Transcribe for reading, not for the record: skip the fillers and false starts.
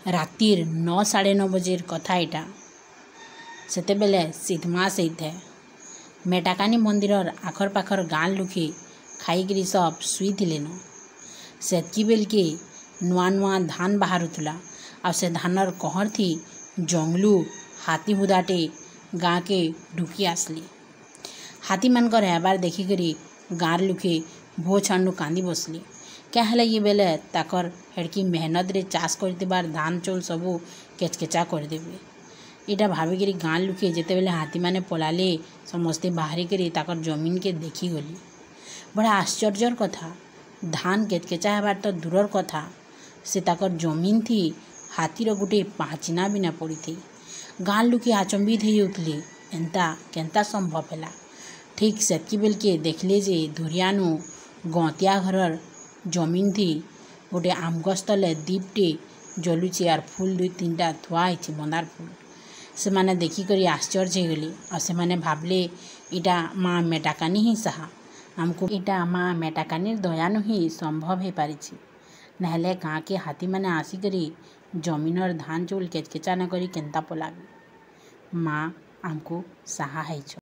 ରାତିର୍ 9 ସାଢ଼େ 9 ବଜେର କଥା ଏଇଟା। ସେତେବେଲେ ଶୀତ୍ ମାସ୍ ହେଇଥାଏ। ମେଟାକାନି ମନ୍ଦିରର ଆଖର୍ ପାଖର୍ ଗାଁର୍ ଲୁକେ ଖାଇକିରି ସବ୍ ଶୁଇଥିଲେନ। ସେତ୍କି ବେଲ୍କେ ନୂଆ ନୂଆ ଧାନ୍ ବାହାରୁଥିଲା ଆଉ ସେ ଧାନର୍ କହଁର୍ ଥି ଜଙ୍ଗ୍ଲୁ ହାତୀ ହୁଦାଟେ ଗାଁକେ ଢୁକି ଆସ୍ଲେ। ହାତୀମାନକର୍ ଆଏବାର୍ ଦେଖିକରି ଗାଁର୍ ଲୁକେ ଭୋ ଛାନ୍ନୁ କାନ୍ଦି ବସ୍ଲେ। କାଁ ହେଲା କି ବେଲେ ତାକର୍ ହେଡ଼୍କି ମେହନତ୍ରେ ଚାଷ୍ କରିଥିବାର୍ ଧାନ୍ ଚଉଲ୍ ସବୁ କେଚ୍କେଚା କରିଦେବେ। ଇଟା ଭାବିକିରି ଗାଁର୍ ଲୁକେ ଯେତେବେଲେ ହାତୀମାନେ ପଲାଲେ, ସମସ୍ତେ ବାହାରିକରି ତାକର୍ ଜମିନ୍କେ ଦେଖିଗଲେ। ବଡ଼ା ଆଶ୍ଚର୍ଯ୍ୟର୍ କଥା, ଧାନ୍ କେଚ୍କେଚା ହେବାର୍ ତ ଦୂରର୍ କଥା, ସେ ତାକର୍ ଜମିନ୍ ଥି ହାତୀର ଗୁଟେ ପାଚିନା ବି ନାଇଁ ପଡ଼ିଥି। ଗାଁର୍ ଲୁକେ ଆଚମ୍ବିତ୍ ହେଇଯାଉଥିଲେ, ଏନ୍ତା କେନ୍ତା ସମ୍ଭବ୍ ହେଲା? ଠିକ୍ ସେତ୍କି ବେଲ୍କେ ଦେଖ୍ଲେ ଯେ ଧୁରିଆନୁ ଗଅଁତିଆ ଘରର୍ ଜମିନ୍ ଥି ଗୋଟେ ଆମ୍ବ୍ ଗଛ୍ ତଲେ ଦୀପ୍ଟେ ଜଲୁଛେ ଆର୍ ଫୁଲ୍ 2 3ଟା ଥୁଆ ହେଇଛେ, ମନ୍ଦାର୍ ଫୁଲ୍। ସେମାନେ ଦେଖିକରି ଆଶ୍ଚର୍ଯ୍ୟ ହେଇଗଲେ ଆଉ ସେମାନେ ଭାବ୍ଲେ, ଇଟା ମା ମେଟାକାନି ହିଁ ସାହା ଆମ୍କୁ, ଇଟା ମା ମେଟାକାନିର୍ ଦୟାନୁ ହିଁ ସମ୍ଭବ୍ ହେଇପାରିଛେ। ନାହେଲେ ଗାଁକେ ହାତୀମାନେ ଆସିକରି ଜମିନର୍ ଧାନ୍ ଚଉଲ୍ କେଚ୍କେଚା ନାଇଁ କରି କେନ୍ତା ପଲାବେ? ମା ଆମ୍କୁ ସାହା ହେଇଛନ୍।